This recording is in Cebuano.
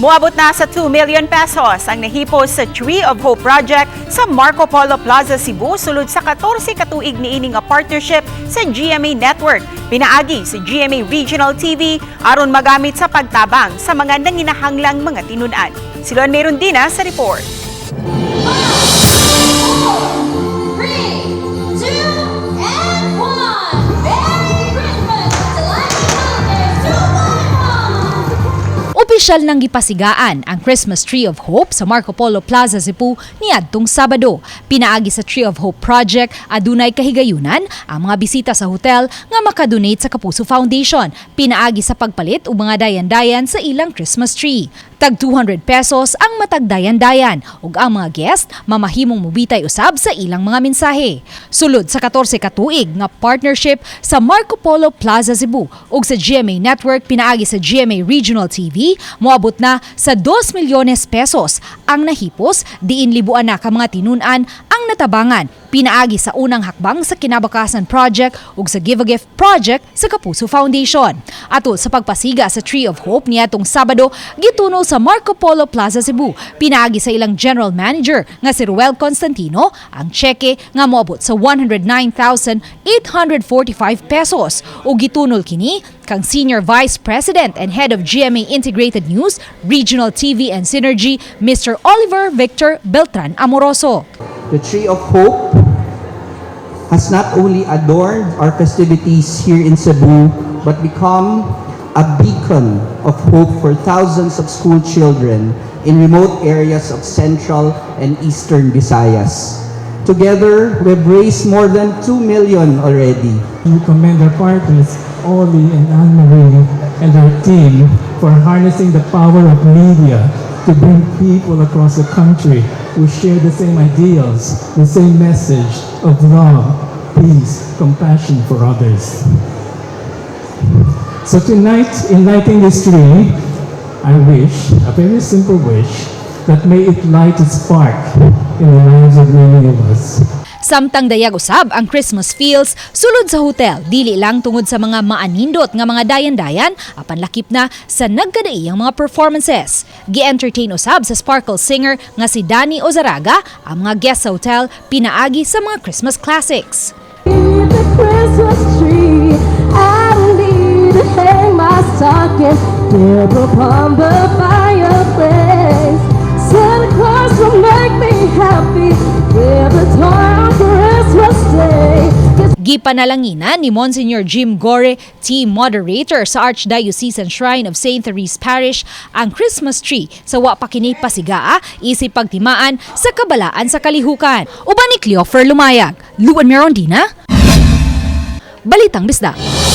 Muabot na sa 2 million pesos ang nahipos sa Tree of Hope Project sa Marco Polo Plaza, Cebu, sulod sa 14 katuig niini nga partnership sa GMA Network. Pinaagi sa GMA Regional TV aron magamit sa pagtabang sa mga nanginahanglang mga tinun-an. Si Luan Merundina sa report. Three, two, and one. Merry Christmas! Delighted Holidays to one and all! Opisyal nang gipasigaan ang Christmas Tree of Hope sa Marco Polo Plaza, Cebu niadtong Sabado. Pinaagi sa Tree of Hope Project, adunay kahigayunan ang mga bisita sa hotel nga makadonate sa Kapuso Foundation. Pinaagi sa pagpalit og mga dayan-dayan sa ilang Christmas tree. Tag 200 pesos ang matag dayan-dayan ug ang mga guest mamahimong mubitay usab sa ilang mga mensahe. Sulod sa 14 ka tuig nga partnership sa Marco Polo Plaza Cebu ug sa GMA Network pinaagi sa GMA Regional TV, moabot na sa 2 milyones pesos ang nahipos, diin libuan na ka mga tinun-an ang natabangan pinaagi sa Unang Hakbang sa Kinabukasan Project ug sa Give a Gift Project sa Kapuso Foundation. Atol sa pagpasiga sa Tree of Hope niadtong Sabado, gitunol sa Marco Polo Plaza Cebu pinaagi sa ilang general manager nga si Ruel Constantino ang tseke nga moabot sa 109,845 pesos ug gitunol kini kang Senior Vice President and Head of GMA Integrated News, Regional TV and Synergy, Mr. Oliver Victor Beltran Amoroso. The Tree of Hope has not only adorned our festivities here in Cebu, but become a beacon of hope for thousands of school children in remote areas of Central and Eastern Visayas. Together, we've raised more than 2 million already. We commend our partners, Ollie and Anne-Marie, and their team for harnessing the power of media to bring people across the country who share the same ideals, the same message of love, peace, compassion for others. So tonight, in lighting this tree, I wish, a very simple wish, that may it light a spark in the lives of many of us. Samtang dayag usab ang Christmas feels sulod sa hotel, dili lang tungod sa mga maanindot nga mga dayan-dayan, apan lakip na sa nagkadaiyang mga performances. Gi-entertain usab sa sparkle singer nga si Danny Ozaraga ang mga guests sa hotel pinaagi sa mga Christmas classics. The Christmas tree. I don't need to hang my stocking there upon the fireplace. Santa Claus will make me happy with a toy on Christmas Day. Gipanalanginan ni Monsignor Jim Gore, team moderator sa Archdiocesan Shrine of St. Therese Parish, ang Christmas tree sa wa pa kini pasigaa isip pagtimaan sa kabalaan sa kalihukan. Uban ni Cleofer Lumayag, Luan Merondina, Balitang Bisdak.